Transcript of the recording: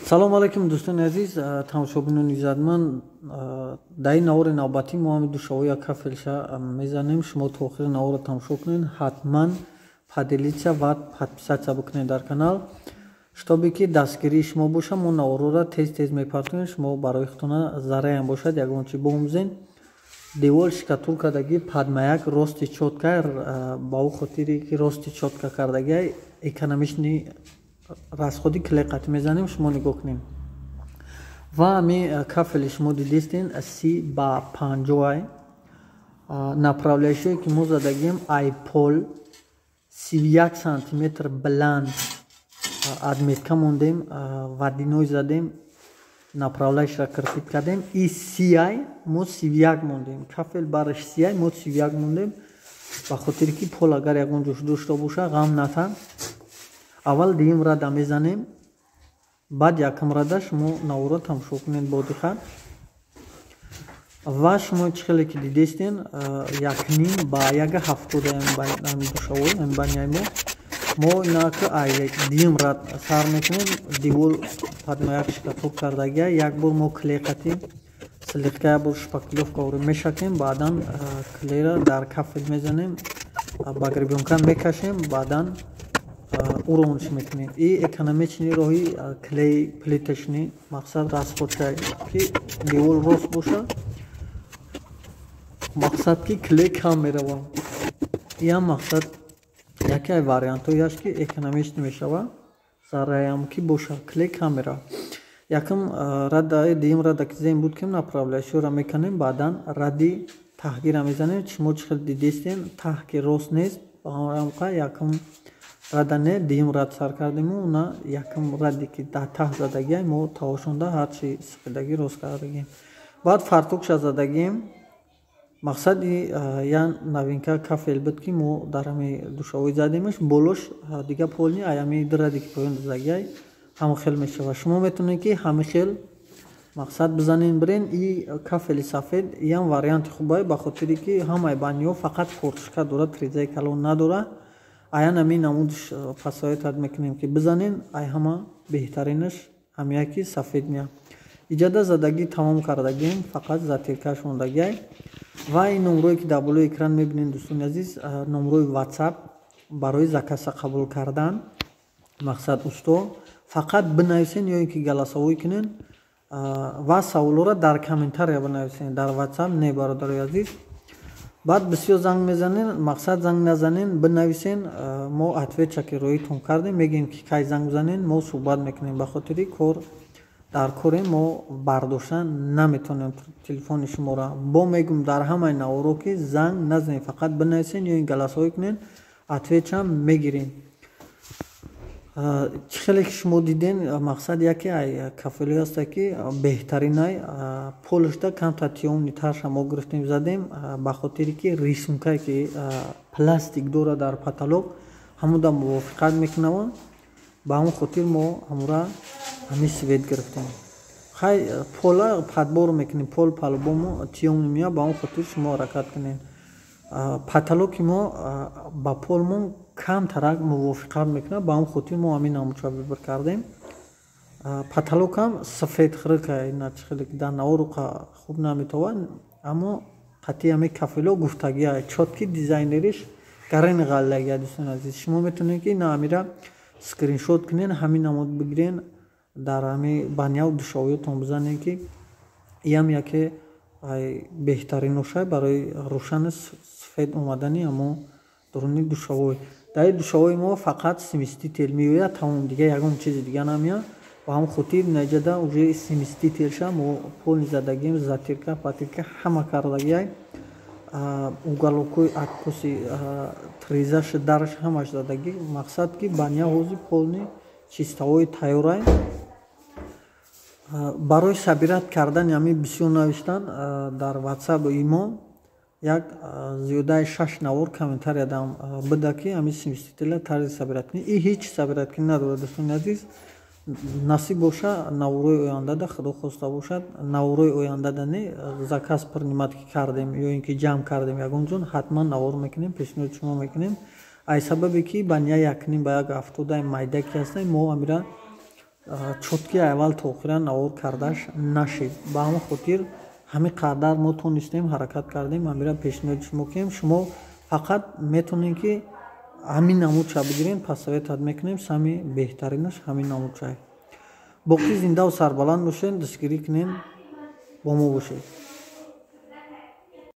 Салом алейкум, дӯстони азиз, тамошобинони иззатманд. Дар ин навори навбатӣ мо ҳами душавоя кафелша мезанем. Шумо то охири наворро тамошо кунед, ҳатман поделиться ва подписаться бикунед дар канал, чтобы ки дастгирии шумо боша. Мо наворҳоро тез тез мепартоем, шумо барои худтона зараям бошад, ягон чи биомӯзен. Девол штукатуркадаги под маяк, рости чётко. Ба ӯ хотире ки рости чётко кардагиай, экономичный расходи клей қатӣ мезанем. Шумо нигоҳ кунед ва ҳами кафели шумо дидистен, 30 ба 50-ай. Направляющие, ки мо задагим, ай пол 31 сантиметр баланд отметка мондем, водяной задем, направляющийро крепить кардем. И 30-ай, мо 31 мондем. Кафел бараш 30-ай, мо 31 мондем, ба хотире ки пол агар ягон ҷош дошта боша, ғам натан. Аввал дуюм рада мезанем, баъд якум рада. Шумо наворо тамошо кунед бо диққат. Ва шумо чӣ хеле ки дидестен, 1,5 ба 1,70 душавой баняи мо. Мо инака ай дуюм рад сар мекунем. Девол под маяк штукатур кардагия. Як бор мо клей қатӣ слегка, як бор шпаклёвка мешакем, баъдан клейра дар кафел мезанем, ба гребёнка мекашем, баъдан уронш мекунем. И экономичный роҳи клей плиточный, мақсад расходша ки девол рост боша, мақсад ки клей кам мерава. Иам мақсад яке ай вариантҳояш, ки экономичный мешава, зараям ки боша, клей кам мерава. Якум рада, дуюм рада ки зем буд, ки направляющийро мекунем, баъдан ради таҳгира мезанем. Шумо чӣ хел дидестем, таҳ ки рост нест, якум рада не, дуюм рад сар кардему. На якум раде ки дар таҳ задагиай, мо тавошонда ҳарчи сифидагӣ рост кардагем. Баъд фартукша задагием. Мақсади я новинка кафел буд, ки мо дар ҳами душавой задемаш. Болош дига полный аями ду раде ки поён задагиай, ҳамон хел мешавад. Шумо метавонед, ки ҳами хел мақсад бизанен бирен. И кафели сафед иам варианти хубае, ба хотире ки ҳамаи баниҳо фақат форточка дорад, трезаи калон надорад. Аян ҳамин намудш посоветовать мекунем, ки бизанен. Ай ҳама беҳтаринаш ҳамия ки сафед меяд. Иҷода задагӣ тамом кардагием, фақат затиркаш мондагиай. Ва ин номрое ки дар болои экран мебинед, дӯстони азиз, номрои WhatsApp барои заказа қабул кардан. Мақсад, усто фақат бинависен ё ин ки голосовой кунен ва саволҳоро дар комментария бинависен, дар WhatsApp не, бародарои азиз. Баъд бисёр занг мезанен. Мақсад, занг назанен, бинависен. Мо ответча ки роитон кардем, мегӯем ки кай занг бизанен, мо суҳбат мекунем. Ба хотири кор дар корем, мо бардошта наметавонем телефони шуморо. Бо мегӯм дар ҳамаи наворо, ки занг назанед, фақат бинависен ё ин голосовой кунен, ответчам мегирем. Чӣ хеле ки шумо диден, мақсад, яке ай кафелҳое ҳаста, ки беҳтаринай. Полишда камтар тёмный тарша мо гирифтем, задем, ба хотире ки рисункае ки пластик дорад дар потолок, ҳамуда мувофиқат мекунаванд. Ба ҳамон хотир мо ҳамура ҳамин цвет гирифтем. Хай, пола подбор мекунем, пол по-любому тёмный меяд. Ба ҳамон хотир шумо ҳаракат кунед. Потолоки мо ба полмон камтарак мувофиқат мекунад, ба ҳамон хотир мо ҳамин намудша выбор кардем. Потолокам сафед хирика, ина чӣ хеле дар навору хуб наметовад, аммо қатъи ҳамин кафело гуфтагия чёткий дизайнериш гарани ғаллагия. Дӯстони азиз, шумо метавонед, ки ина ҳамира скриншот кунед, ҳамин намуд бигирен, дар ҳами баняу душовиётон бизанед, ки иам яке беҳтариношай барои рӯшани сафед омадани ҳамо дуруни душовой. Дар ин душовои мо фақат смеситель меояд, тамом, дига ягон чизи дига намеяд. Ба ҳамон хотир наҷада уже смесительша мо полный задагием, затирка патирка ҳама кардагиай, уголокҳои откоси трезаш, дараш ҳамаш задагӣ. Мақсад, ки баня ҳози полный чистовой тайёрай. Барои собирать кардани ҳамин бисёр навиштан дар WhatsApp имо. Як зиёдаи шаш навор комментария дам буда, ки ҳамин смесителя тарзи собирать кунӣ. И ҳеҷ собирать кунӣ надорад, дӯстони азиз. Насиб боша, наворои ояндада, худо хоста бошад, наворои ояндада не, заказ принимать ки кардем ё ин ки ҷамъ кардем ягон ҷон, ҳатман навор мекунем, пешниҳоди шумо мекунем. Ай сабабе ки баня 1,5 ба 1,70 майда ки ҳастем, мо амира Чёткий аввал то охира навор кардаш нашид. Ба ҳамон хотир ҳамин қадар мо тонистем, ҳаракат кардем, ҳамира пешниҳоди шумо кунем. Шумо фақат метавонед, ки ҳамин намудча бигирем, посоветовать мекунем, самый беҳтаринаш ҳамин намудчае. Боқӣ зиндаву сарбаланд бошед, дастгирӣ кунед, бо мо бошед.